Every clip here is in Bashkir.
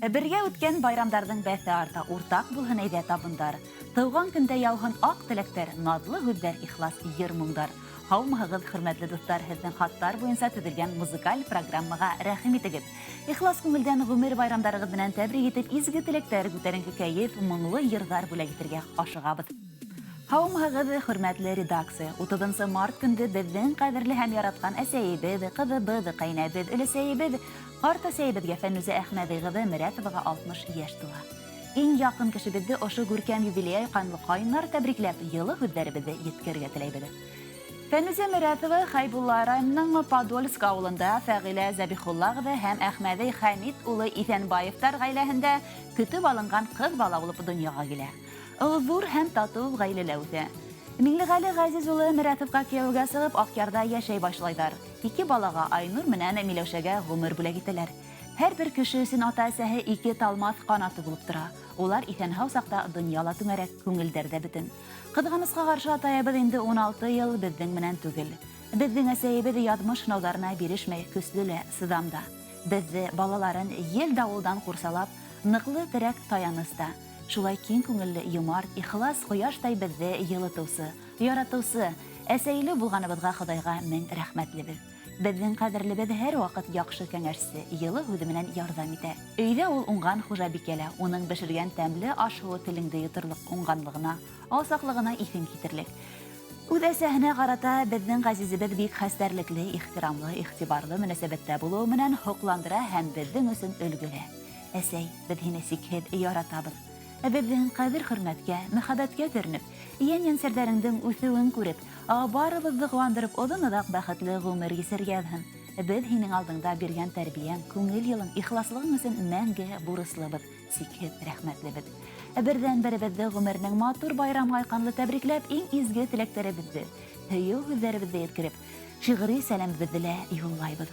Бергә үткән байрамдарҙың бәҫе арта, уртаҡ булһын әйҙә табындар. Тыуған көндә яуһын аҡ теләктәр, наҙлы һүҙҙәр, ихлас йыр-моңдар. Һаумыһығыҙ, хөрмәтле дуҫтар, һеҙҙең хаттар буйынса төҙөлгән музыкаль программаға рәхим итегеҙ. Ихлас күңелдән ғүмер байрамдарығыҙ менән тәбрик итеп, изге теләктәр, күтәренке кәйеф, моңло йырҙар бүләк итергә ашығабыҙ. Һаумыһығыҙ, хөрмәтле редакция! Утыҙынсы март көндө беҙҙең ҡәҙерле һәм яратҡан әсәйебеҙ, ҡыҙыбыҙ, ҡәйнәбеҙ, өләсәйебеҙ, ҡарт әсәйебеҙгә Фәнүзә Әхмәҙи ҡыҙы Мерәтоваға 60 йәш тула. Иң яҡын кешебеҙҙе ошо күркәм юбилей ҡанлы ҡайнар тәбрикләп, йылы һүҙҙәребеҙҙе еткерергә теләйбеҙ. Фәнүзә Мерәтова Хәйбулла районының Подольск ауылында Фәғилә Зәбихулла ҡыҙы һәм Әхмәҙи Хәмит улы Иҫәнбаевтар ғаиләһендә көтөп алынған ҡыҙ бала булып донъяға килә. Ул ҙур һәм татыу ғаиләлә үҫә. Миңлеғәле Ғәзиз улы Мерәтовҡа кейәүгә сығып, Аҡъярҙа йәшәй башлайҙар. Ике балаға, Айнур менән Миләүшәгә ғүмер бүләк итәләр. Һәр бер кеше өсөн ата-әсәһе ике талмаҫ ҡанаты булып тора. Улар иҫән-һау саҡта донъя ла түңәрәк, күңелдәр ҙә бөтөн. Ҡыҙғанысҡа ҡаршы, атайыбыҙ инде 16 йыл беҙҙең менән түгел. Беҙҙең әсәйебеҙ яҙмыш һынауҙарына бирешмәй, көслө лә, сыҙам да. Беҙҙе, балаларын, ел-давылдан ҡурсалап, ныҡлы терәк-таяныс та. Шулай киң күңелле, юмарт, ихлас кояштай беҙҙе йылытыусы, яратыусы, әсәйле булғаныбыҙға Хоҙайға мең рәхмәтлебеҙ. Беҙҙең ҡәҙерлебеҙ һәрваҡыт яҡшы кәңәшсе, йылы һүҙе менән ярҙам итә. Өйҙә ул уңган хужабикә лә, уның бешергән тәмле аш-һыуы телеңде йоторлоҡ, уңганлығына, алсаҡлығына иҫең китерлек. Үҙ әсәһенә ҡарата беҙҙең ғәзизебеҙ бик хәстәрлекле, ихтирамлы, игътибарлы мөнәсәбәттә булыуы менән һоҡландыра һәм беҙҙең өсөн өлгө лә. Әсәй, беҙ һине сикһеҙ яратабыҙ. Ә беҙҙең ҡәҙер-хөрмәткә, мөхәббәткә төрөнөп, йән-йәнсәрҙәреңдең үҫеүен күреп, барыбыҙҙы ҡыуандырып оҙон-оҙаҡ бәхетле ғүмер кисергә яҙһын. Беҙ һинең алдыңда биргән тәрбиәң, күңел йылың, ихласлығың өсөн мәңге бурыслыбыҙ, сикһеҙ рәхмәтлебеҙ. Берҙән-беребеҙҙе ғүмеренең матур байрамы айҡанлы тәбрикләп, иң изге теләктәребеҙҙе, һөйөү һүҙҙәребеҙҙе еткереп, шиғри сәләмебеҙҙе лә юллайбыҙ.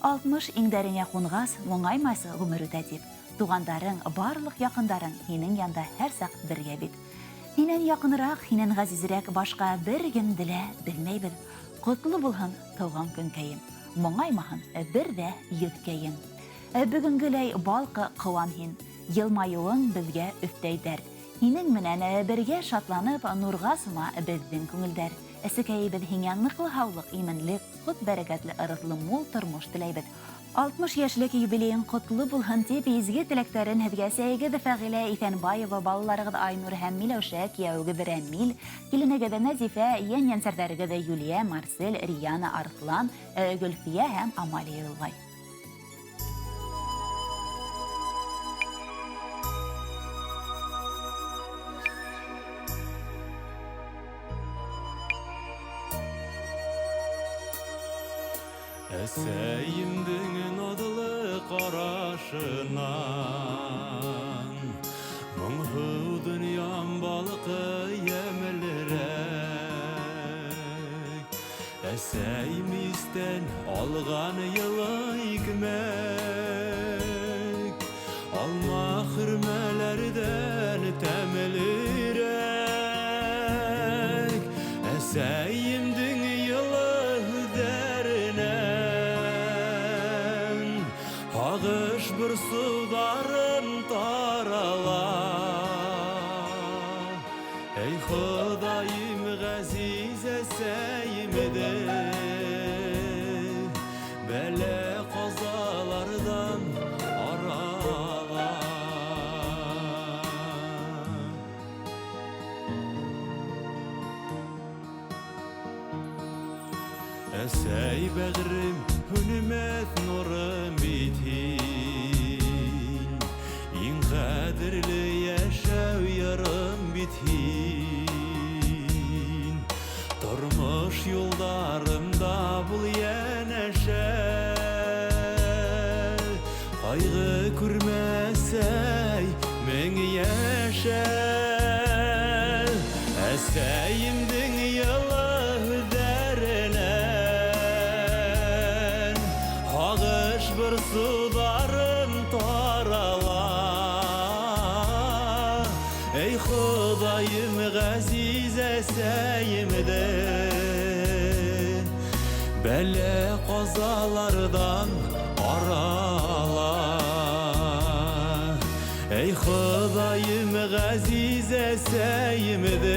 60 иңдәреңә ҡунғас, моңаймайсы ғүмер үтә дип. Туғандарың, барлыҡ яҡындарың һинең янда һәр саҡ бергә бит. Һинән яҡыныраҡ, һинән ғәзизерәк башҡа бер кемде лә белмәйбеҙ. Ҡотло булһын тыуған көнкәем, моңаймаһын бер ҙә йөҙкәйең. Бөгөнгөләй балҡы ҡыуан һин, йылмайыуың беҙгә өҫтәй дәрт. Һинең менән бергә шатланып, нурға сума беҙҙең күңелдәр. Әсәкәйебеҙ, һиңә ныҡлы һаулыҡ, именлек, ҡот-бәрәкәтле, ырыҫлы мул тормош теләйбеҙ. 60 йәшлек юбилейың ҡотло булһын, тип изге теләктәрен һеҙгә әсәйегеҙ Фәғилә Иҫәнбаева, балаларығыҙ Айнур һәм Миләүшә, киәүегеҙ Рәмил, киленегеҙ Нәзифә, йән-йәнсәрҙәрегеҙ Юлия, Марсель, Риана, Арыҫлан, Гөлфиә һәм Амалия юллай. Әсәйемдең наҙлы ҡарашынан Моңһоу донъям балҡый йәмлерәк. Әсәй мистән алған йылы икмәк, Алма хөрмәләрдән тәмлерәк. Әсәйемдең йылы һүҙҙәренән Һағыш борсоуҙарым тарала. Эй, Хоҙайым, ғәзиз әсәйемде бәлә-ҡазаларҙан арала. Әсәй бәғрем, һүнмәҫ нурым бит һин, Иң ҡәҙерле йәшәү йырым бит һин. Тормош юлдарымда бул йәнәшә, Ҡайғы күрмәсәй мең йәшә. Әсәйемдең йылы һүҙҙәренән Һағыш борсоуҙарым тарала. Эй, Хоҙайым, ғәзиз әсәйемде бәлә-ҡазаларҙан арала. Хоҙайым, ғәзиз әсәйемде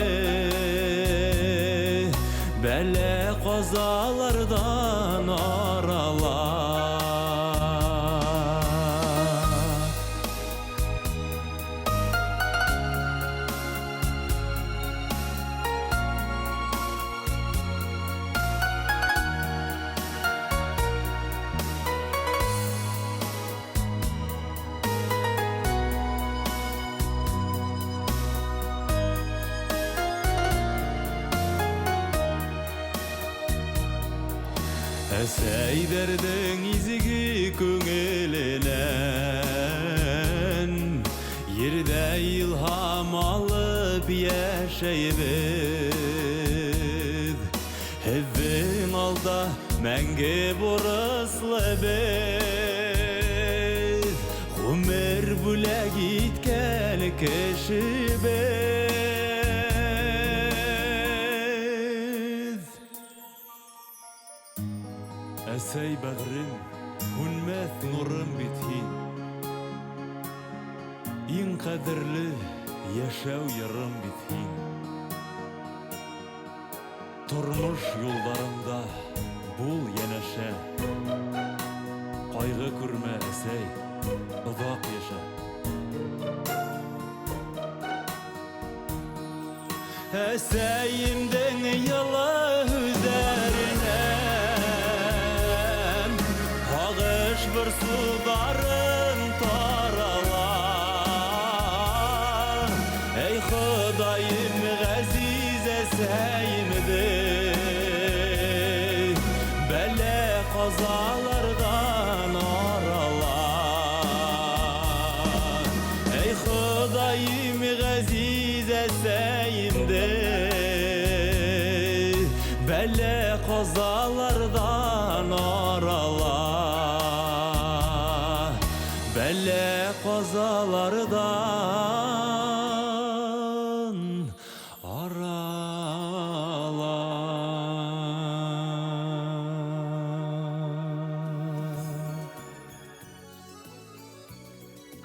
бәлә-ҡазаларҙан арала. Әсәйҙәрҙең изге күңеленән ерҙә илһам алып йәшәйбеҙ. Һеҙҙең алда мәңге бурыслы беҙ, ғүмер бүләк иткән кешебеҙ. Әсәй бәғрем, һүнмәҫ нурым бит һин, иң ҡәҙерле йәшәү йырым бит һин. Тормош юлдарында бул йәнәшә, ҡайғы күрмә, әсәй, оҙаҡ йәшә. Әсәйемдең йылы һүҙҙәренән һағыш борсоуҙарым тарала. Эй, Хоҙайым, ғәзиз әсәйемде бәлә-ҡазаларҙан арала. Эй, Хоҙайым, ғәзиз әсәйемде бәлә-ҡазаларҙан арала. Бәлә-ҡазаларҙан арала.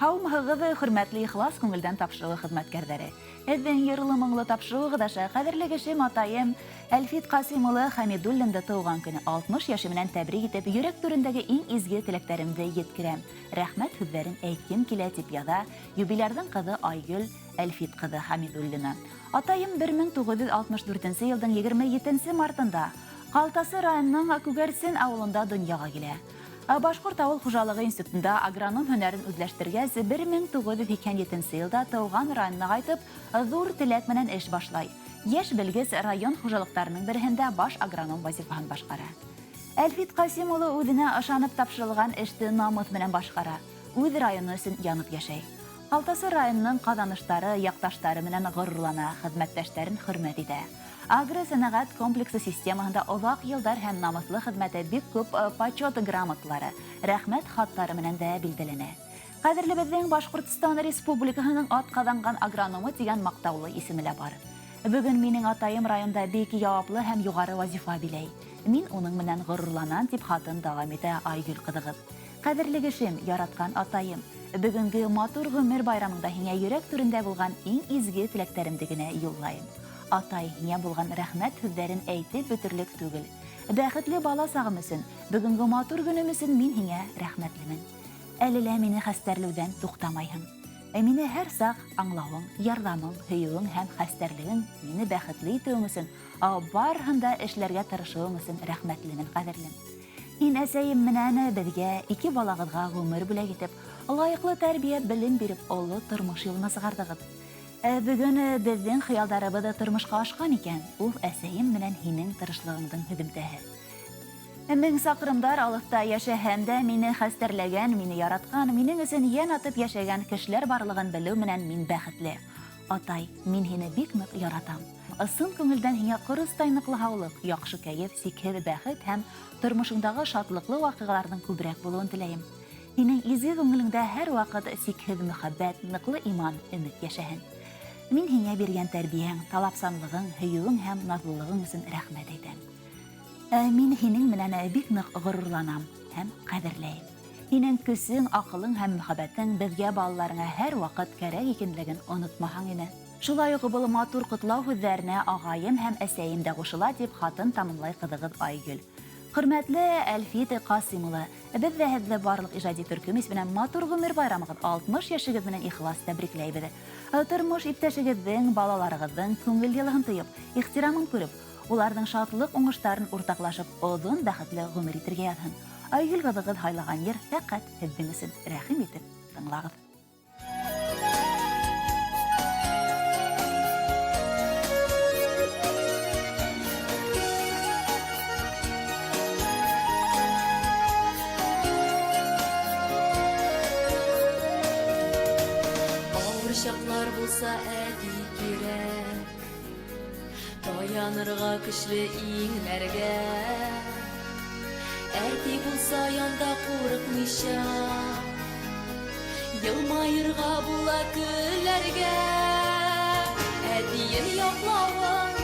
Һаумыһығыҙ, хөрмәтле ихлас күңелдән тапшырыуы хеҙмәткәрҙәре. Һеҙҙең йырлы моңло тапшырыуығыҙ аша ҡәҙерле кешем, атайым Әлфит Ҡасим улы Хәмидуллинды тыуған көнө 60 йәше менән тәбрик итеп, йөрәк түрендәге иң изге теләктәремде еткерәм. Рәхмәт һүҙҙәрен әйткем килә, тип яҙа юбилярҙың ҡыҙы Айгөл Әлфит ҡыҙы Хәмидуллина. Атайым 1964 йылдың 27 мартында Ҡалтасы районының Күгәрсен ауылында донъяға килә. Башҡорт ауыл хужалығы институтында агроном һөнәрен үҙләштергәс, 1987 йылда тыуған районына ҡайтып, ҙур теләк менән эш башлай. Йәш белгес район хужалыҡтарының береһендә баш агроном вазифаһын башҡара. Әлфит Ҡасим улы үҙенә ышанып тапшырылған эште намыҫ менән башҡара. Үҙ районы өсөн янып йәшәй. Ҡалтасы районының ҡаҙаныштары, яҡташтары менән ғорурлана, хеҙмәттәштәрен хөрмәт итә. Агросәнәғәт комплексы системаһында оҙаҡ йылдар һәм намыҫлы хеҙмәте бик күп почет грамоталары, рәхмәт хаттары менән дә билдәләнә. Ҡәҙерлебеҙҙең Башҡортостан Республикаһының атҡаҙанған агрономы тигән маҡтаулы исеме лә бар. Бөгөн минең атайым районда бик яуаплы һәм юғары вазифа биләй. Мин уның менән ғорурланам, тип хатын дауам итә Айгөл ҡыҙығыҙ. Ҡәҙерле кешем, яратҡан атайым, бөгөнгө матур ғүмер байрамыңда һиңә йөрәк түрендә булған иң изге теләктәремде генә юллайым. Атай, һиңә булған рәхмәт һүҙҙәрен әйтеп бөтөрлөк түгел. Бәхетле бала сағым өсөн, бөгөнгө матур көнөм өсөн мин һиңә рәхмәтлемен. Әле лә мине хәстәрләүҙән туҡтамайһың. Мине һәр саҡ аңлауың, ярҙамың, һөйөүең һәм хәстәрлегең мине бәхетле итеүең өсөн, барыһын да эшләргә тырышыуың өсөн рәхмәтлемен, ҡәҙерлем. Һин әсәйем менән беҙгә ике балағыҙға ғүмер бүләк итеп, лайыҡлы тәрбиә, белем биреп, оло тормош юлына сығарҙығыҙ. Бөгөн беҙҙең хыялдарыбыҙ тормошҡа ашҡан икән, ул әсәйем менән һинең тырышлығыңдың һөҙөмтәһе. Мең саҡрымдар алыҫта йәшәһәм дә мине хәстәрләгән, мине яратҡан, минең өсөн йән атып йәшәгән кешеләр барлығын белеү менән мин бәхетле. Атай, мин һине бик ныҡ яратам. Ысын күңелдән һиңә ҡоростай ныҡлы һаулыҡ, яҡшы кәйеф, сикһеҙ бәхет һәм тормошоңдағы шатлыҡлы ваҡиғаларҙың күберәк булыуын теләйем. Һинең изге күңелеңдә һәр ваҡыт сикһеҙ мөхәббәт, ныҡлы иман, өмөт йәшәһен. Мин һиңә биргән тәрбиәң, талапсанлығың, һөйөүең һәм наҙлылығың өсөн рәхмәт әйтәм. Мин һинең менән бик ныҡ ғорурланам һәм ҡәҙерләйем. Һинең көсөң, аҡылың һәм мөхәббәтең беҙгә, балаларыңа, һәр ваҡыт кәрәк икәнлеген онотмаһаң ине. Шулай уҡ был матур ҡотлау һүҙҙәренә ағайым һәм әсәйем дә ҡушыла, тип хатын тамамлай ҡыҙығыҙ Айгөл. Хөрмәтле Әлфит Ҡасим улы, беҙ ҙә һеҙҙе барлыҡ ижади төркөм исеменән матур ғүмер байрамығыҙ, 60 йәшегеҙ менән ихлас тәбрикләйбеҙ. Тормош иптәшегеҙҙең, балаларығыҙҙың күңел йылыһын тойоп, ихтирамын күреп, уларҙың шатлыҡ уңыштарын уртаҡлашып, оҙон бәхетле ғүмер итергә яҙһын. Айгөл ҡыҙығыҙ һайлаған йыр фәҡәт һеҙҙең өсөн, рәхим итеп тыңлағыҙ. Авыр чаклар булса, әти кирәк таянырга көчле иңнәргә. Әти булса янда, курыкмыйча елмаерга була, көләргә. Әтием яклавын,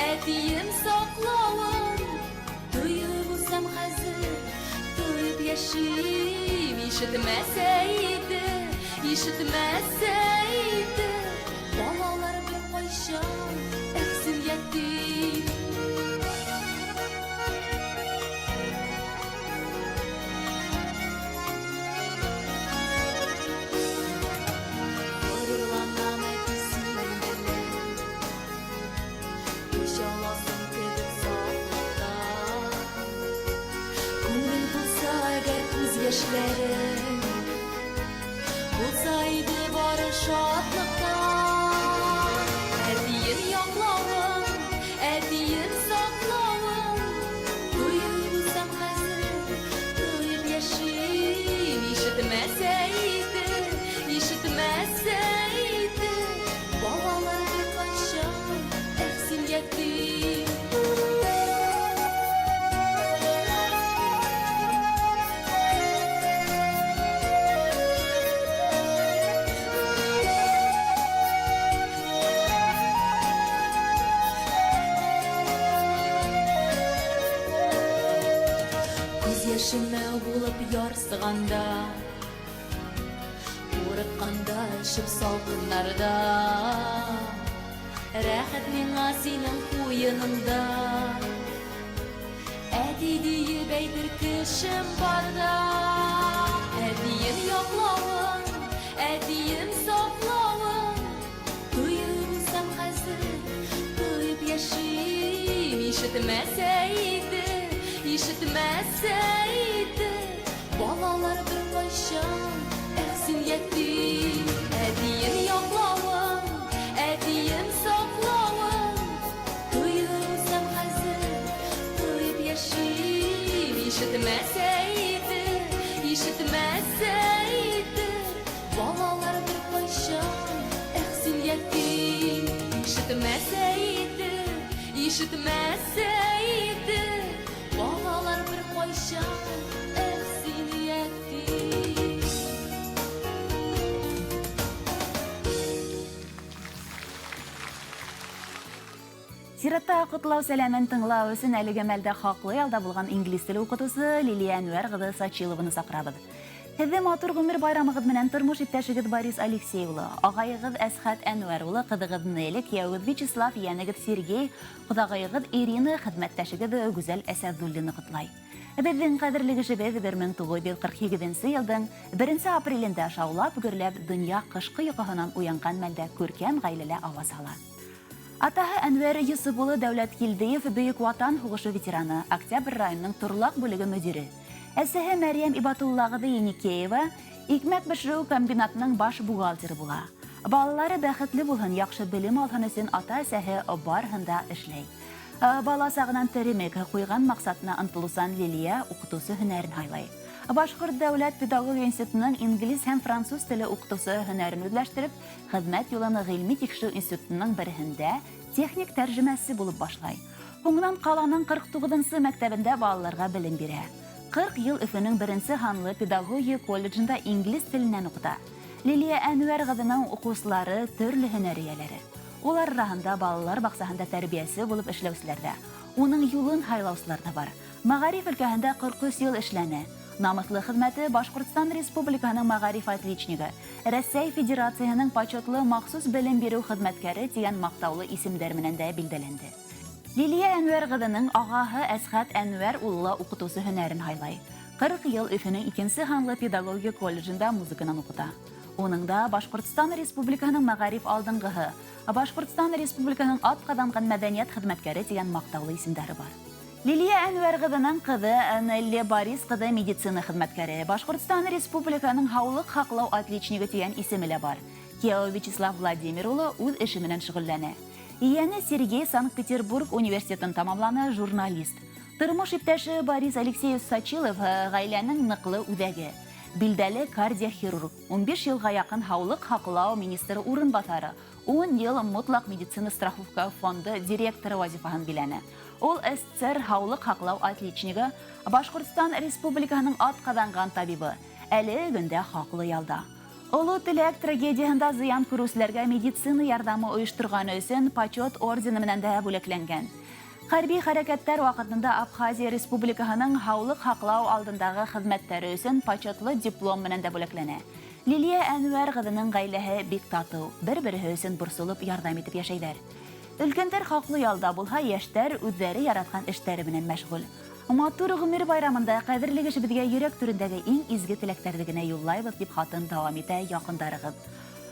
әтием саклавын тоеп үсәм хәзер, тоеп яшим. Ишетмәсә иде, ишетмәсә иде балалар бер кайчан: "Эх, син ятим!" Горурланам, әти, синең белән. Үч аласың кебек сафлыктан. Күңел булса әгәр, күз яшьләрең булса иде бары шатлыктан. Әтием яклавын, әтием саклавын тоеп үсәм хәзер, тоеп яшим. Ишетмәсә иде, ишетмәсә иде балалар бер кайчан: "Эх, син ятим!" Күз яшемә булып ярсығанда, Ҡурҡҡанда, өшөп салҡыннарҙа, Рәхәт миңа синең ҡуйыныңда. Әти тиеп әйтер кешем барҙа. Әтием яҡлауын, әтием саҡлауын тоеп үҫәм хәҙер, тоеп йәшим. Ишетмәсә иде, ишетмәсә иде балалар бер ҡайсан: "Эх, син ятим!" Әтием яҡлауын, әтием саҡлауын тоеп үҫәм хәҙер, тоеп йәшим. Ишетмәсә иде, ишетмәсә иде балалар бер ҡайсан: "Эх, син ятим!" Ишетмәсә иде, ишетмәсә иде балалар бер ҡайсан: "Эх, син ятим!" Сиратта ҡотлау сәләмен тыңлау өсөн әлеге мәлдә хаҡлы ялда булған инглиз теле уҡытыусы Лилия Әнүәр ҡыҙы Сачилованы саҡырабыҙ. Һеҙҙе матур ғүмер байрамығыҙ менән тормош иптәшегеҙ Борис Алексей улы, ағайығыҙ Әсхәт Әнүәр улы, ҡыҙығыҙ Нелли, кейәүегеҙ Вячеслав, ейәнегеҙ Сергей, ҡоҙағыйығыҙ Ирина, хеҙмәттәшегеҙ Гүзәл Әсәҙуллина ҡотлай. Беҙҙең ҡәҙерле кешебеҙ 1948 йылдың 1 апрелендә шаулап гөрләп донъя ҡышҡы йоҡоһонан уянған мәлдә күркәм ғаиләлә ауаз һала. Атаһы Әнвәр Йосоп улы Дәүләткилдиев Бөйөк Ватан һуғышы ветераны, Октябрь районының Торлаҡ бүлеге мөдире. Әсәһе Мәрйәм Ибатулла ҡыҙы Еникеева икмәк бешереү комбинатының баш бухгалтеры була. Балалары бәхетле булһын, яҡшы белем алһын өсөн ата-әсәһе барыһын да эшләй. Бала сағынан теремек, ҡуйған маҡсатына ынтылыусан Лилиә уҡытыусы һөнәрен һайлай. Башҡорт дәүләт педагогия институтының инглиз һәм француз теле уҡытыусы һөнәрен үҙләштереп, хеҙмәт юлын ғилми тикшереү институтының береһендә техник тәржемәсе булып башлай. Һуңынан ҡаланың 49-нсы мәктәбендә балаларға белем бирә. 40 йыл Өфөнөң беренсе һанлы педагогия колледжында инглиз теленән уҡыта. Лилиә Әнүәр ҡыҙының уҡыусылары төрлө һөнәр эйәләре. Улар араһында балалар баҡсаһында тәрбиәсе булып эшләүселәр ҙә, уның юлын һайлаусылар ҙа бар. Мәғариф өлкәһендә 43 йыл эшләне. Намыҫлы хеҙмәте Башҡортостан Республикаһының мәғариф отличнигы, Рәсәй Федерацияһының почетлы махсус белем биреү хеҙмәткәре тигән маҡтаулы исемдәр менән дә билдәләнде. Лилиә Әнүәр ҡыҙының ағаһы Әсхәт Әнүәр улы ла уҡытыусы һөнәрен һайлай. 40 йыл Өфөнөң икенсе һанлы педагогия колледжында музыканан уҡыта. Уның да Башҡортостан Республикаһының мәғариф алдынғыһы, Башҡортостан Республикаһының атҡаҙанған мәҙәниәт хеҙмәткәре тигән маҡтаулы исемдәре бар. Лилиә Әнүәр ҡыҙының ҡыҙы Нелли Борис ҡыҙы медицина хеҙмәткәре, Башҡортостан Республикаһының һаулыҡ һаҡлау отличнигы тигән исеме лә бар. Кейәүе Вячеслав Владимир улы үҙ эше менән шөғөлләнә. Ейәне Сергей Санкт-Петербург университетын тамамланы, журналист. Тормош иптәше Борис Алексеевич Сачилов ғаиләнең ныҡлы үҙәге. Билдәле кардиохирург, 15 йылға яҡын һаулыҡ һаҡлау министры урынбаҫары, 10 йыл мотлаҡ медицина страховка фонды директоры вазифаһын биләне. Ул СССР һаулыҡ һаҡлау отличнигы, Башҡортостан Республикаһының атҡаҙанған табибы, әле көндә хаҡлы ялда. Оло Теләк трагедияһында зыян күреүселәргә медицина ярҙамы ойошторғаны өсөн почет ордены менән дә бүләкләнгән. Хәрби хәрәкәттәр ваҡытында Абхазия Республикаһының һаулыҡ һаҡлау алдындағы хеҙмәттәре өсөн почетлы диплом менән дә бүләкләнә. Лилиә Әнүәр ҡыҙының ғаиләһе бик татыу, бер-береһе өсөн борсолоп ярҙам итеп йәшәйҙәр. Өлкәндәр хаҡлы ялда булһа, йәштәр үҙҙәре яратҡан эштәре менән мәшғүл. Матур ғүмер байрамында ҡәҙерле кешебеҙгә йөрәк түрендәге иң изге теләктәрҙе генә юллайбыҙ, тип хатын дауам итә яҡындарығыҙ.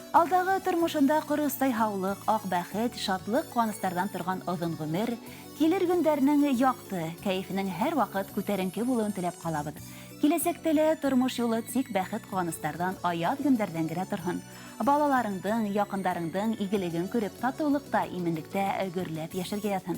Алдағы тормошонда ҡоростай һаулыҡ, аҡ бәхет, шатлыҡ, ҡыуаныстарҙан торған оҙон ғүмер, килер көндәренең яҡты, кәйефенең һәр ваҡыт күтәренке булыуын теләп ҡалабыҙ. Киләсәктә лә тормош юлы тик бәхет, ҡыуаныстарҙан, аяҙ көндәрҙән генә торһон. Балаларыңдың, яҡындарыңдың игелеген күреп, татыулыҡта, именлектә гөрләп йәшәргә яҙһын.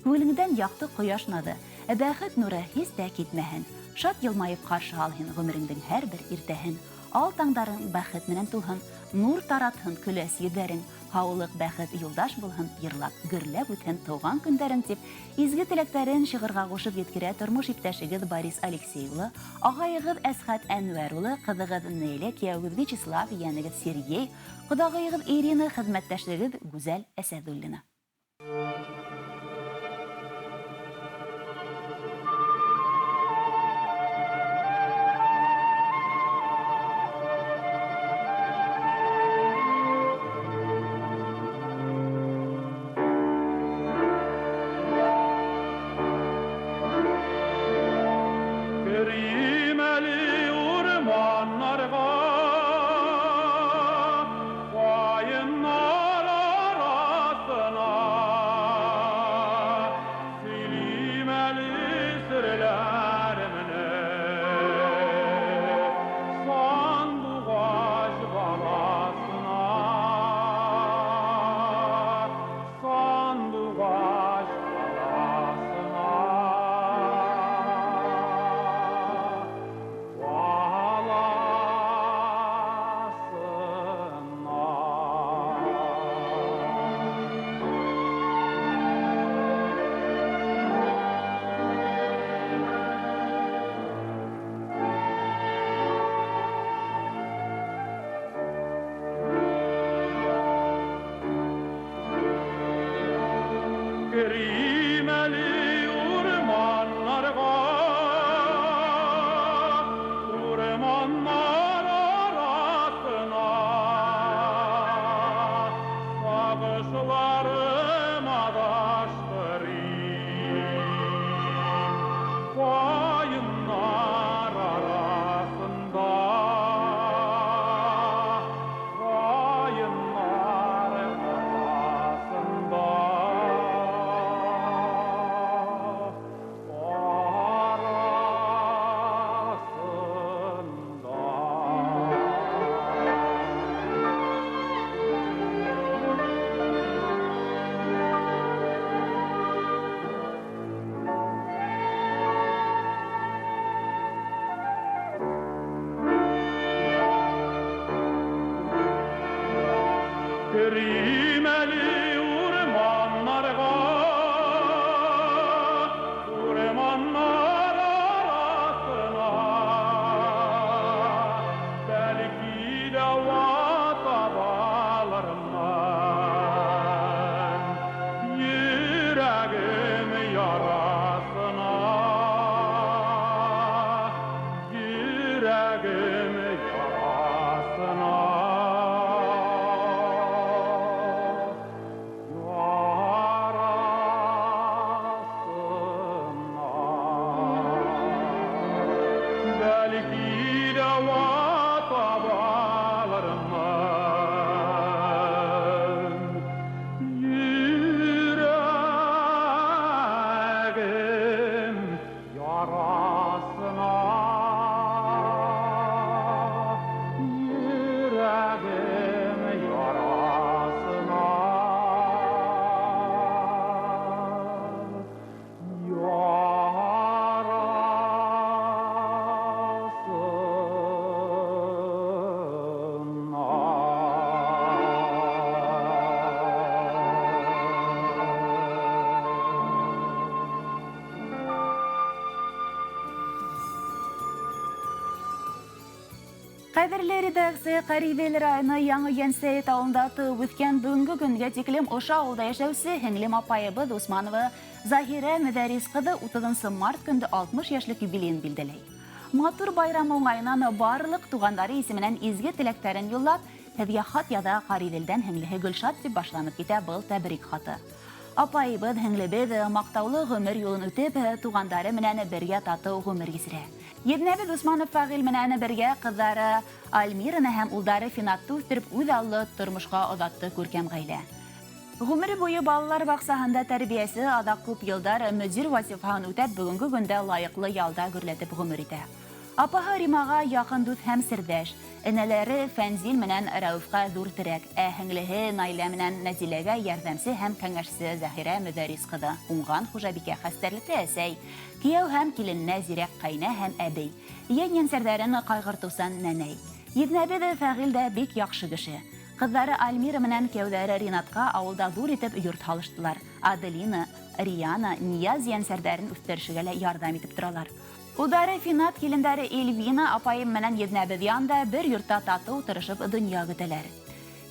Күңелеңдән яҡты ҡояш наҙы, бәхет нуры һис тә китмәһен. Шат йылмайып ҡаршы ал һин ғүмереңдең һәр бер иртәһен. Ал таңдарың бәхет менән тулһын, нур таратһын көләс йөҙҙәрең, һаулыҡ, бәхет юлдаш булһын, йырлап, гөрләп үтһен тыуған көндәрең, тип изге теләктәрен шиғырға ҡушып еткерә тормош иптәшегеҙ Борис Алексей улы, ағайығыҙ Әсхәт Әнүәр улы, ҡыҙығыҙ Неля, кейәүегеҙ Вячеслав, ейәнегеҙ Сергей, ҡоҙағыйығыҙ Ирина, хеҙмәттәшегеҙ Гүзәл Әсәҙуллина. Керимәле урманнарға, ҡайыннар арасына, Сөйлимәле серләремне, сандуғас баласына, сандуғас баласына. Керимәле урманнарға, урманнар арасына, сағышларым аҙаштырым, ҡайыннар араһында, ҡайыннар араһында. Ҡәҙерле редакция, Ҡариҙел районы Яңы Йәнсәйет ауылында тыуып үҫкән, бөгөнгө көнгә тиклем ошо ауылда йәшәүсе һеңлем, апайыбыҙ Усманова Заһирә Мөҙәрис ҡыҙы 30 март көндө 60 йәшлек юбилейын билдәләй. Матур байрам уңайынан барлыҡ туғандары исеменән изге теләктәрен юллап, һеҙгә хат яҙа Ҡариҙелдән һеңлеһе Гөлшат, тип башланып китә был тәбрик хаты. Апайыбыҙ, һеңлебеҙ маҡтаулы ғүмер юлын үтеп, туғандары менән бергә татыу ғүмер кисерә. Еҙнәбеҙ Усманов Фәғил менән бергә ҡыҙҙары Альмираны һәм улдары Финатты үҫтереп, үҙ аллы тормошҡа оҙатты күркәм ғаилә. Ғүмере буйы балалар баҡсаһында тәрбиәсе, аҙаҡ күп йылдар мөдир вазифаһын үтәп, бөгөнгө көндә лайыҡлы ялда гөрләтеп ғүмер итә. Апаһы Римаға яҡын дуҫ һәм серҙәш, энәләре Фәнзил менән Рәүефҡа ҙур терәк, ә һеңлеһе Наилә менән Нәзиләгә ярҙамсы һәм кәңәшсе Заһирә Мөҙәрис ҡыҙы, уңған хужабикә, хәстәрлекле әсәй, кейәү һәм килененә зирәк ҡәйнә һәм әбей, йән-йәнсәрҙәрен ҡайғыртыусан нәнәй. Еҙнәбеҙ Фәғил дә бик яҡшы кеше. Ҡыҙҙары Альмира менән кейәүҙәре Ринатҡа ауылда ҙур итеп йорт һалыштылар. Аделина, Риана, Нияз йәнсәрҙәрен үҫтерешергә лә ярҙам итеп торалар. Улдары Финат, килендәре Эльвина апайым менән еҙнәбеҙ янында бер йортта татыу тырышып донъя көтәләр.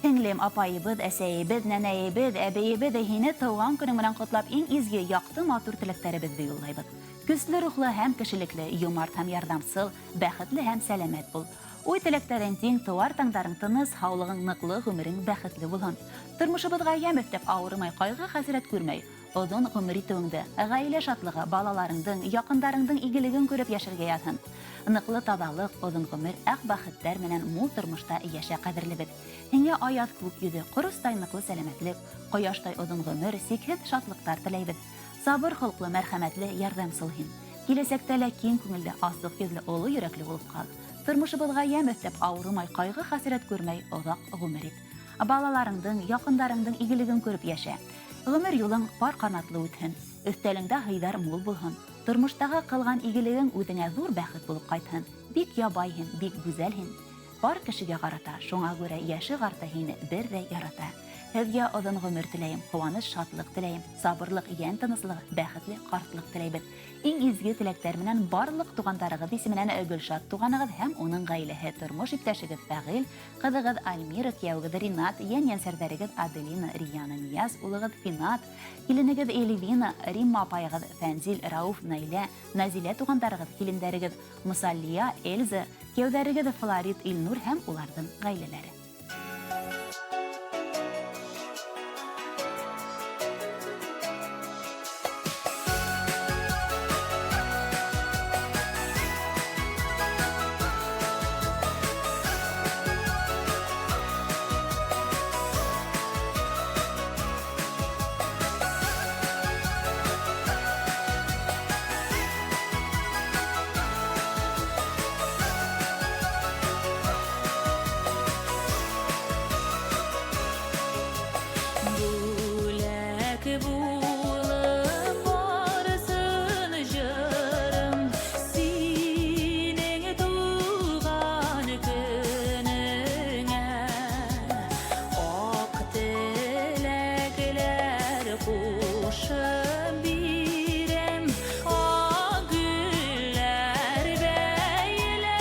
Һеңлем, апайыбыҙ, әсәйебеҙ, нәнәйебеҙ, әбейебеҙ, һине тыуған көнөң менән ҡотлап, иң изге, яҡты, матур теләктәребеҙҙе юллайбыҙ. Көслө рухлы һәм кешелекле, йомарт һәм ярҙамсыл, бәхетле һәм сәләмәт бул. Уй теләктәрең тиң, тыуар таңдарың тыныс, һаулығың ныҡлы, ғүмерең бәхетле булһын. Тормошобоҙға йәм өҫтәп, ауырымай, ҡайғы-хәсрәт күрмәй, оҙон ғүмер итеүеңде, ғаилә шатлығы, балаларыңдың, яҡындарыңдың игелеген күреп йәшәргә яҙһын. Ныҡлы таҙалыҡ, оҙон ғүмер, аҡ бәхеттәр менән мул тормошта йәшә, ҡәҙерлебеҙ. Һиңә аяҙ күк йөҙө, ҡоростай ныҡлы сәләмәтлек, ҡояштай оҙон ғүмер, сикһеҙ шатлыҡтар теләйбеҙ. Сабыр холҡло, мәрхәмәтле, ярҙамсыл һин. Киләсәктә лә киң күңелле, асыҡ йөҙлө, оло йөрәкле булып ҡал. Тормошобоҙға йәм өҫтәп, ауырымай, ҡайғы-хәсрәт күрмәй, оҙаҡ ғүмер ит. Балаларыңдың, яҡындарыңдың игелеген күреп йәшә. Ғүмер юлың пар ҡанатлы үтһен, өҫтәлеңдә һыйҙар мул булһын. Тормоштағы ҡылған игелегең үҙеңә ҙур бәхет булып ҡайтһын. Бик ябай һин, бик гүзәл һин. Бар кешегә ҡарата, шуңа күрә йәше ҡарты һине бер ҙә ярата. Һеҙгә оҙон ғүмер теләйем, ҡыуаныс, шатлыҡ теләйем, сабырлыҡ, йән тыныслығы, бәхетле ҡартлыҡ теләйбеҙ. Иң изге теләктәр менән барлыҡ туғандарығыҙ исеменән Гөлшат туғанығыҙ һәм уның ғаиләһе, тормош иптәшегеҙ Фәғил, ҡыҙығыҙ Альмира, кейәүегеҙ Ринат, йән-йәнсәрҙәрегеҙ Аделина, Риана, Нияз, улығыҙ Финат, киленегеҙ Эльвина, Римма апайығыҙ, Фәнзил, Рауф, Наилә, Назилә туғандарығыҙ, килендәрегеҙ Мусаллия, Эльза, кейәүҙәрегеҙ Флорид, Илнур һәм уларҙың ғаиләләре. Бүләк булып барсын җырым синең туган көнеңә. Ак теләкләр кушып бирәм, ак гөлләр бәйләменә.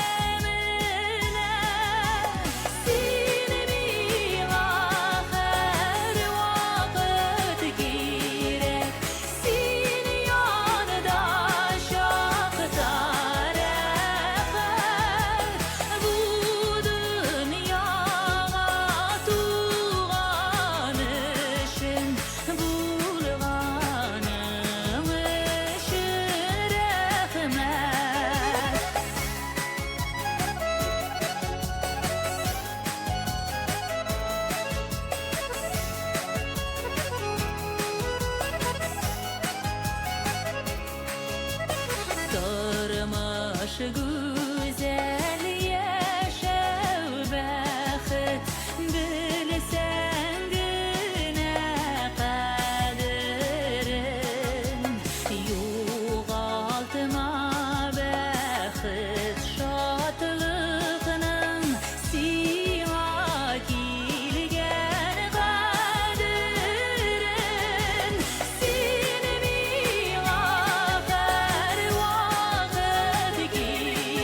Син миңа һәрвакыт кирәк, син янда чакта рәхәт. Бу дөньяга туган өчен, булганың өчен рәхмәт. Тормыш гүзәл, яшәү бәхет, белсәң генә кадерен. Югалтма бәхет, шатлыкның сиңа килгән кадерен. Син миңа һәрвакыт кирәк.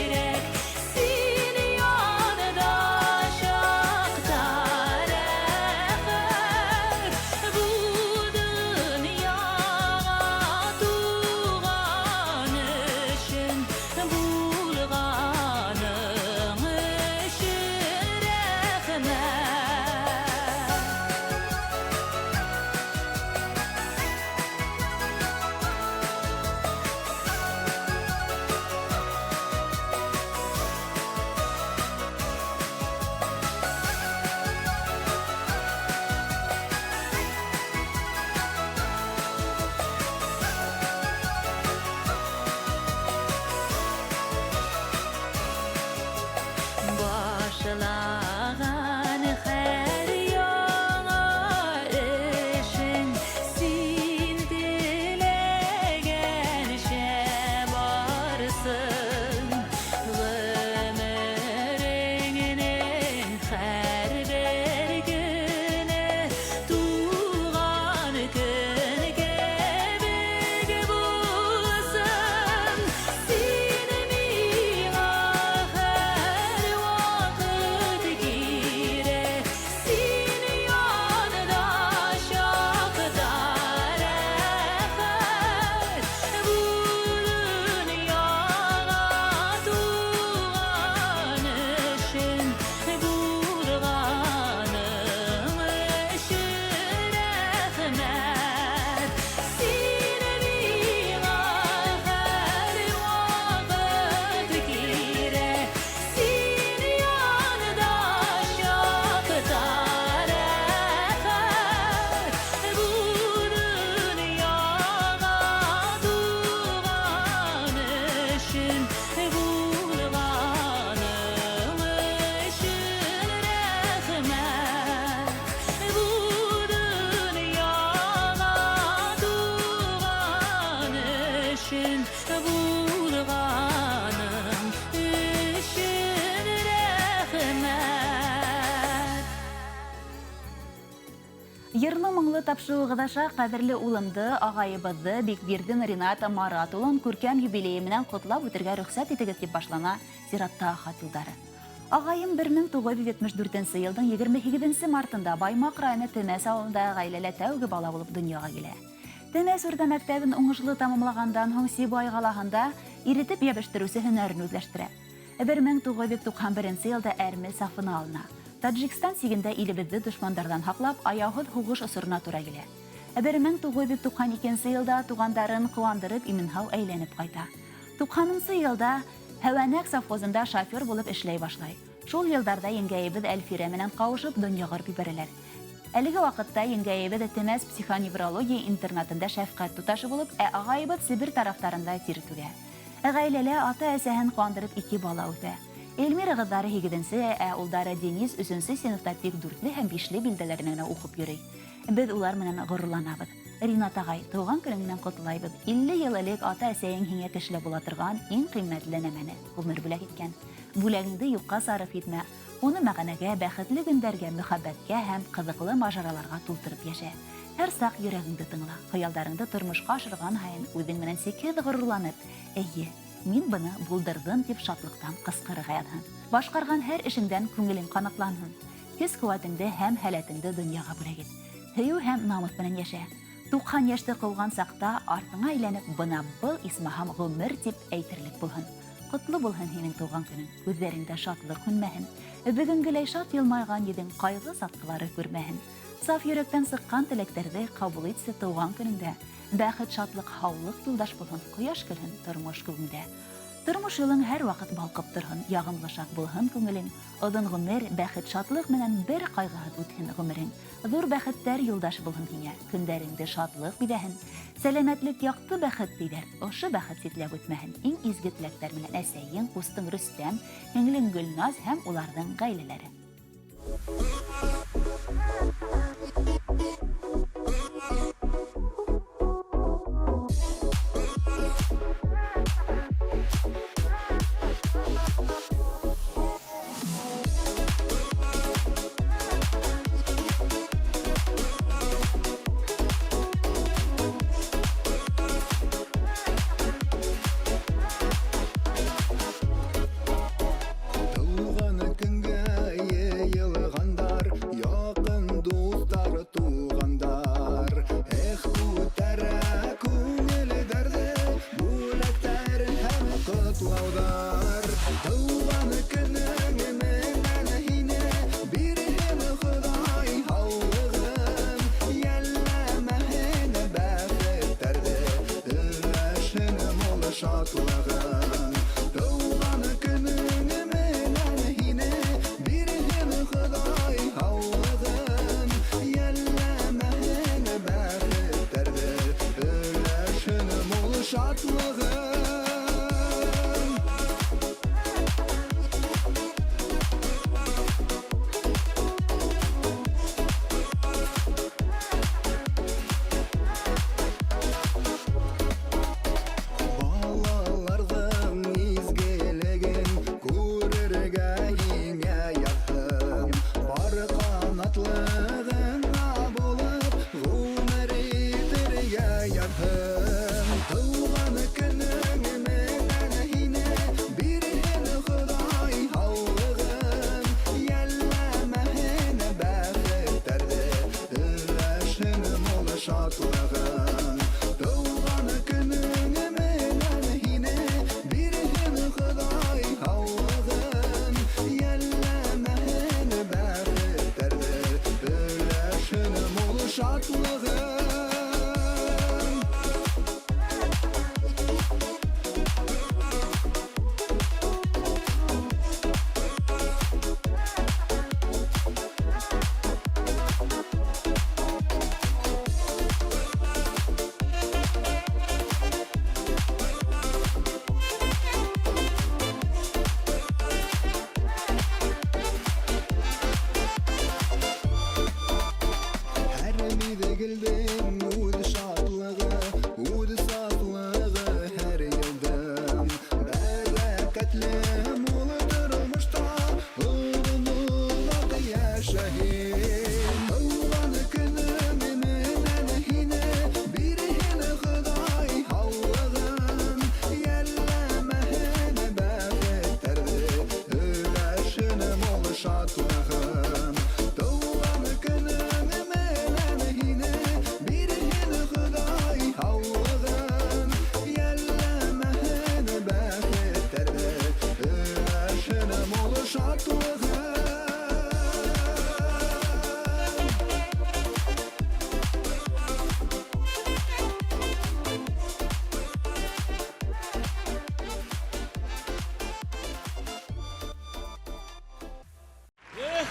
Тапшырыуығыҙ аша ҡәҙерле улымды, ағайыбыҙҙы Бикбирҙин Ринат Марат улын күркәм юбилейы менән ҡотлап үтергә рөхсәт итегеҙ, тип башлана сираттағы хат юлдары. Ағайым 1974 йылдың 28 мартында Баймаҡ районы Темәс ауылында ғаиләлә тәүге бала булып донъяға килә. Темәс урта мәктәбен уңышлы тамамлағандан һуң Сибай ҡалаһында иретеп йәбештереүсе һөнәрен үҙләштерә. 1991 йылда әрме сафына алына. Таджикстан сигендә илебеҙҙе дошмандарҙан һаҡлап, аяуһыҙ һуғыш осорона тура килә. 1992 йылда туғандарын ҡыуандырып имен-һау әйләнеп ҡайта. 90 йылда Һәүәнәк совхозында шофер булып эшләй башлай. Шул йылдарҙа еңгәйебеҙ Әлфирә менән ҡауышып донъя ҡороп ебәрәләр. Әлеге ваҡытта еңгәйебеҙ Темәс психоневрология интернатында шәфҡәт туташы булып, ә ағайыбыҙ Себер тарафтарында тир түгә. Ғаиләлә ата-әсәһен ҡыуандырып ике бала үҫә. Эльмира ҡыҙҙары 8-нсе, ә улдары Денис 3-нсе синыфта тик 4-ле һәм 5-ле билдәләренә генә уҡып йөрөй. Беҙ улар менән ғорурланабыҙ. Ринат ағай, тыуған көнөң менән ҡотлайбыҙ. 50 йыл элек ата-әсәйең һиңә кешелә була торған иң ҡиммәтле нәмәне ғүмер бүләк иткән. Бүләгеңде юҡҡа сарыф итмә. Уны мәғәнәгә, бәхетле көндәргә, мөхәббәткә һәм ҡыҙыҡлы мажараларға тултырып йәшә. Һәр саҡ йөрәгеңде тыңла, хыялдарыңды тормошҡа ашырған һайын үҙең менән сикһеҙ ғорурланып, эйе, мин быны булдырҙым тип шатлыҡтан ҡысҡырырға яҙһын. Башҡарған һәр эшеңдән күңелең ҡанатланһын. Көс ҡеүәтеңде һәм һәләтеңде донъяға бүләк ит. Һөйөү һәм намыҫ менән йәшә. 90 йәште ҡыуған саҡта артыңа әйләнеп, бына был исмаһам ғүмер тип әйтерлек булһын. Ҡотло булһын һинең тыуған көнөң, күҙҙәреңдә шатлыҡ һүнмәһен. Бөгөнгөләй шат йылмайған йөҙөң ҡайғы сатҡылары күрмәһен. Саф йөрәктән сыҡҡан теләктәрҙе ҡабул итсе тыуған көнөңдә. Бәхет, шатлыҡ, һаулыҡ юлдаш булһын, ҡояш көлһөн тормош күгеңдә. Тормош юлың һәр ваҡыт балҡып торһон, яғымлы шат булһын күңелең. Оҙон ғүмер, бәхет, шатлыҡ менән бер ҡайғыһыҙ үтһен ғүмерең. Ҙур бәхеттәр юлдаш булһын һиңә, көндәреңде шатлыҡ биҙәһен. Сәләмәтлек яҡты бәхет тиҙәр, ошо бәхет ситләп үтмәһен. Иң изге теләктәр менән әсәйең, ҡустың Рөстәм, һеңлең Гөлназ һәм уларҙың ғаиләләре. Тыуған көнгә йыйылғандар, яҡын дуҫтар, туғандар. Эх, күтәрә күңелдәрҙе бүләктәр һәм ҡотлауҙар. Тыуған көнөң менән һине бирһен Хоҙай һаулығын, йәлләмәһен бәхеттәрҙе, өләшһен мул шатлығын. Тыуған көнөң менән һине бирһен Хоҙай һаулығын, йәлләмәһен бәхеттәрҙе, өләшһен мул шатлығын. Балаларҙың изгелеген күрергә һиңә яҙһын. Бар ҡанатлығыңа булып ғүмер итергә яҙһын. Тыуған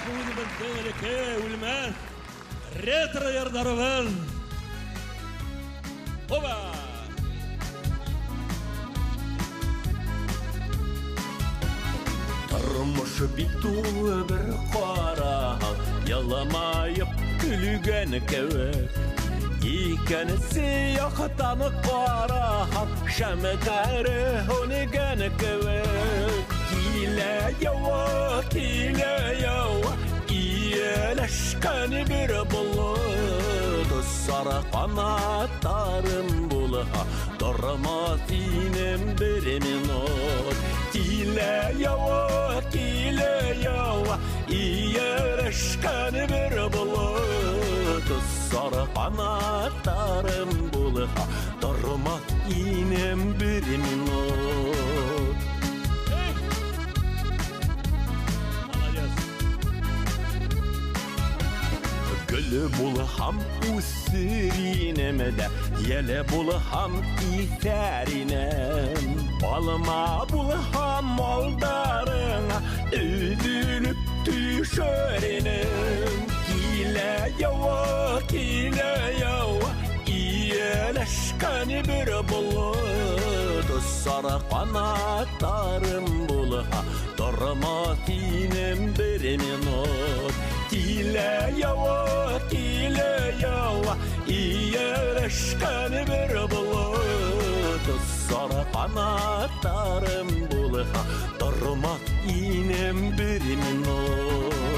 Бөгөн беҙҙең элекке үлмәҫ ретро йырҙарыбыҙ. Оба! Тормыш бит ул бер ҡараһаң, йылмайып көлгән кеүек. Икенсе яҡтан ҡараһаң, шәмдәре һүнгән кеүек. Килә яуа, килә яуа, эйәләшкән бер болот. Сары ҡанаттарым булһа, тормаҫ инем бер минут. Килә яуа, килә яуа, эйәләшкән бер болот. Сары ҡанаттарым булһа, тормаҫ инем бер минут. Молодец. Гөл булһам үҫер инем дә, еле булһам иҫәр инем. Алма булһам алдарыңа, өҙөлөп төшөр инем. Килә яуа, килә яуа, эйәләшкән бер болот. Сары ҡанаттарым булһа, тормаҫ инем бер минут. Килә яуа, килә яуа, эйәләшкән бер болот. Сары ҡанаттарым булһа, тормаҫ инем бер минут.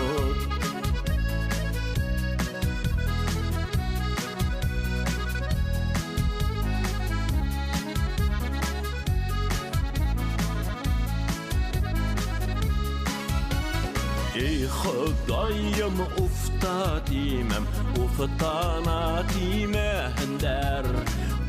Ey Хоҙайым, уфта тимәм, уфтана тимәһендәр.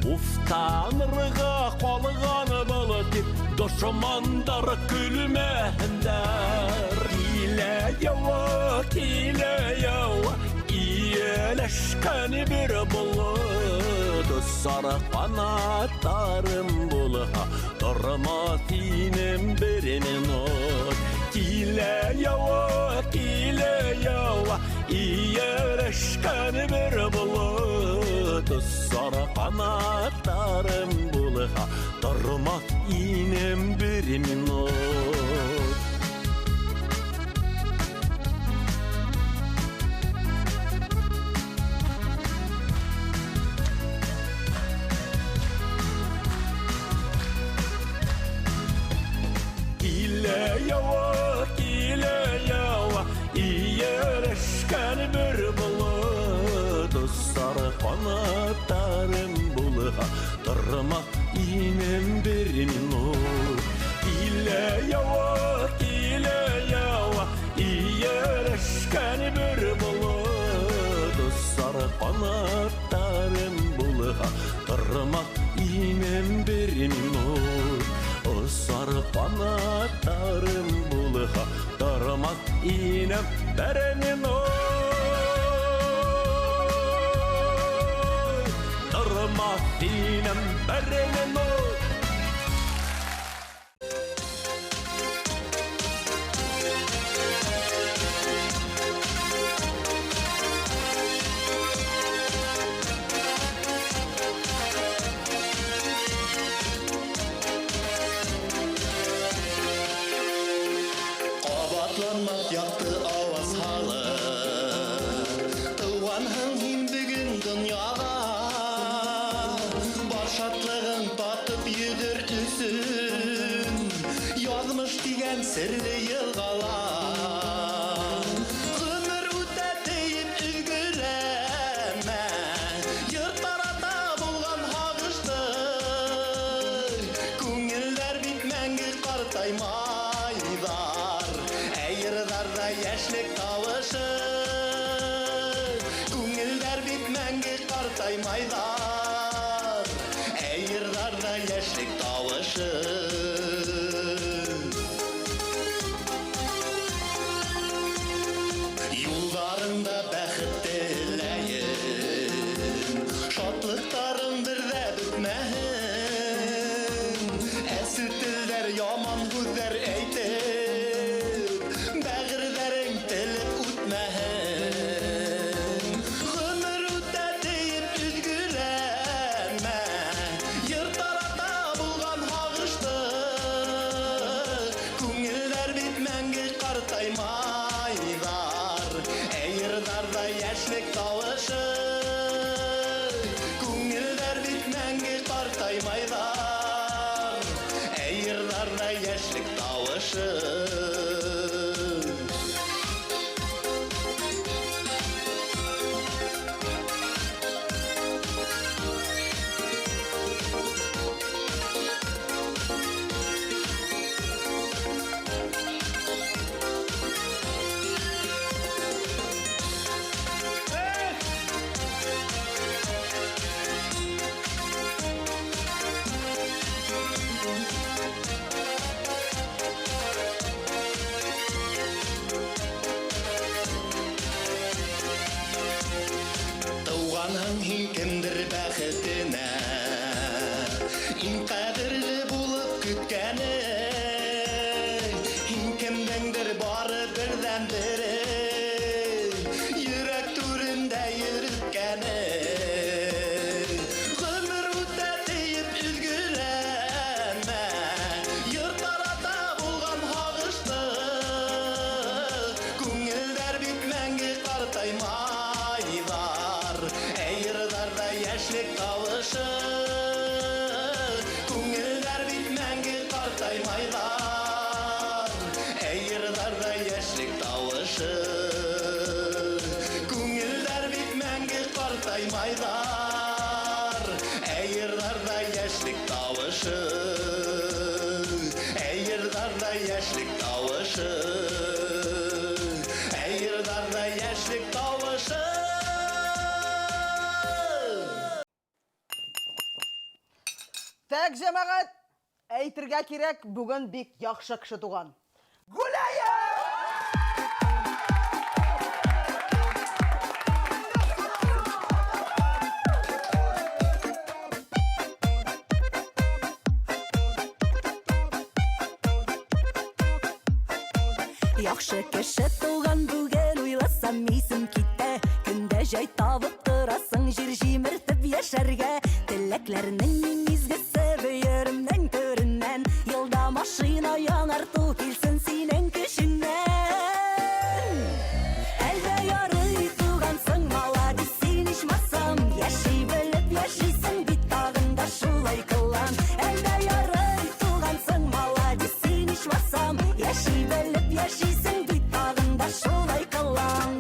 Уфтанырға ҡалған был тип, дошмандар көлмәһендәр. Килә яуа, килә яуа, эйәләшкән бер болот. Сары ҡанаттарым булһа, тормаҫ инем бер минут. Килә яуа, килә яуа, эйәләшкән бер болот. Сары ҡанаттарым булһа, тормаҫ инем бер минут. Килә яуа, килә яуа, эйәләшкән бер болот. Сары ҡанаттарым булһа, тормаҫ инем бер минут. Килә яуа, килә яуа, эйәләшкән бер болот. Сары ҡанаттарым булһа, тормаҫ инем бер минут. Сары ҡанаттарым булһа, тормаҫ инем бер минут. Тормаҫ инем бер минут. Ҡабатланмаҫ яҡты ауаз һалып, тыуғанһың һин бөгөн донъяға. Бар шатлығың татып йөҙөр өсөн, яҙмыш тигән серле йылғала. Ғүмер үтә тейеп өлгөрәмә, йыр тарата булған һағышты. Күңелдәр бит мәңге ҡартаймайҙар, ә йырҙарҙа йәшлек тауышы. Күңелдәр бит мәңге ҡартаймайҙар, ә йырҙарҙа йәшлек тауышы. Юлдарыңда бәхет теләйем, шатлыҡтарың бер ҙә бөтмәһен. Әсе телдәр, яман һүҙҙәр әйтеп, бәғерҙәрең телеп йырҙарҙа йәшлек тауышы. Тыуғанһың һин кемдер бәхетенә, иң ҡәҙерле булып көткәне. Һин кемдеңдер бары берҙән-бере, йөрәк түрендә йөрөткәне. Ғүмер үтә тиеп өҙгөләнмә, йыр тарата булған һағышты. Күңелдәр бит мәңге ҡартаймайҙар, әй йырҙарҙа йәшлек тауышы. Күңелдәр бит мәңге ҡартаймайҙар, әй йырҙарҙа йәшлек тауышы. Күңелдәр бит мәңге ҡартаймайҙар, әй йырҙарҙа йәшлек тауышы. Әй йырҙарҙа йәшлек тауышы. Әй йырҙарҙа йәшлек тауышы. Так, җәмәгать, әйтергә кирәк, бүген бик яхшы кеше туган. Гүләйем! Яхшы кеше туган бүген, уйласам исем китә. Көндә җай табып торасың җир җимертеп яшәргә. Теләкләрнең иң изгесе бөеремнең түреннән. Елда машина яңарту килсен синең көчеңнән. Әлдә ярый тугансың, маладис син ичмасам. Яши белеп яшисең бит тагын да шулай кылан. Әлдә ярый тугансың, маладис син ичмасам. Яши белеп яшисең бит тагын да шулай кылан.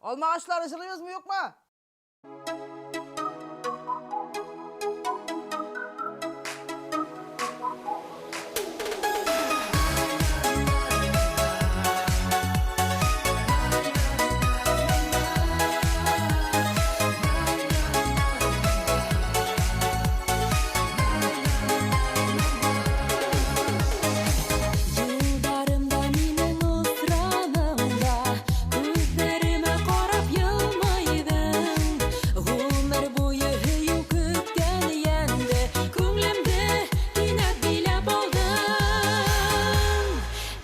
Алмагачлары җырлыйбызмы, юкмы? Юлдарымда минең осраның да, күҙҙәремә ҡарап йылмайҙың. Ғүмер буйы һөйөү көткән йәнде, күңелемде кинәт биләп алдың.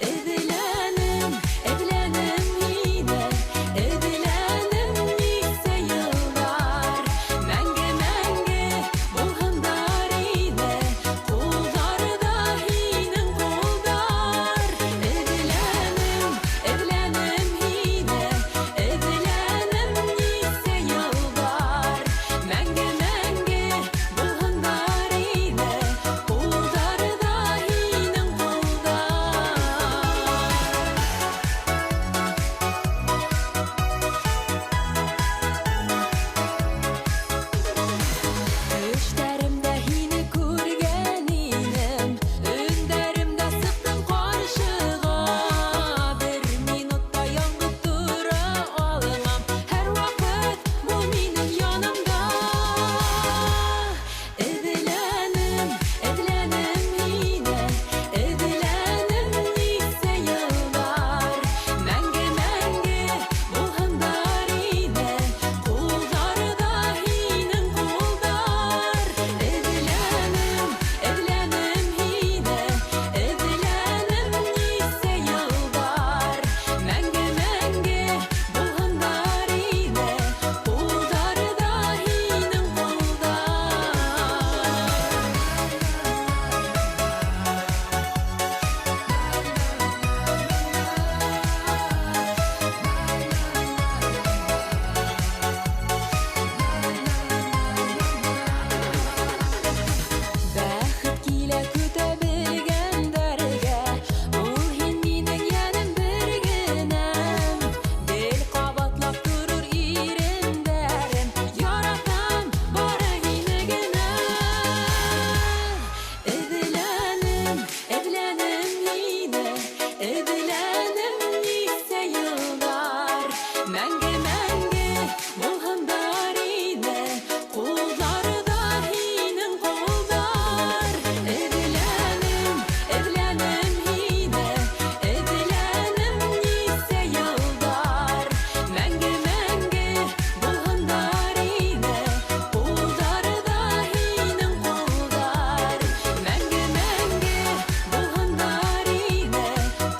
Эҙләнем, эҙләнем һине, эҙләнем нисә йылдар. Мәңге, мәңге булһындар ине, ҡулдарҙа һинең ҡулдар. Эҙләнем, эҙләнем һине, эҙләнем нисә йылдар. Мәңге, мәңге булһындар ине, ҡулдарҙа һинең ҡулдар. Төштәремдә һине күргән инем, өндәремдә сыҡтың ҡаршыға. Бер минутта яңғыҙ тора алмам, һәр ваҡыт бул минең янымда. Эҙләнем, эҙләнем һине, эҙләнем нисә йылдар. Мәңге, мәңге булһындар ине, ҡулдарҙа һинең ҡулдар. Эҙләнем, эҙләнем һине, эҙләнем нисә йылдар. Мәңге, мәңге булһындар ине, ҡулдарҙа һинең ҡулдар. Бәхет килә көтә белгәндәргә, ул һин минең йәнем бер генәм. Гел ҡабатлап торор ирендәрем, яратам бары һине генә. Эҙләнем, эҙләнем һине, эҙләнем нисә йылдар. Мәңге, мәңге булһындар ине, ҡулдарҙа һинең ҡулдар. Эҙләнем, эҙләнем һине, эҙләнем нисә йылдар. Мәңге, мәңге булһындар ине, ҡулдарҙа һинең ҡулдар. Мәңге, мәңге булһындар ине,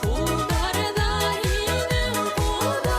ҡулдарҙа һинең ҡулдар.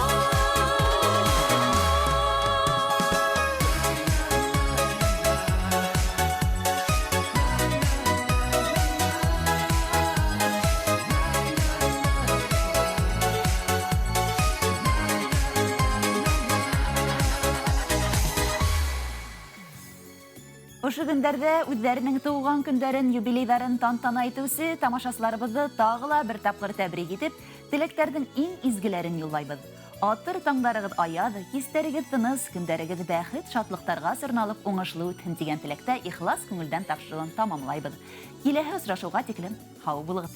Ошо көндәрҙә үҙҙәренең тыуған көндәрен, юбилейҙарын тантана итеүсе тамашасыларыбыҙҙы тағы ла бер тапҡыр тәбрик итеп, теләктәрҙең иң изгеләрен юллайбыҙ. Атыр таңдарығыҙ аяҙ, кистәрегеҙ тыныс, көндәрегеҙ бәхет, шатлыҡтарға сорналып уңышлы үтһен тигән теләктә ихлас күңелдән тапшырыуын тамамлайбыҙ. Киләһе осрашыуға тиклем һау булығыҙ.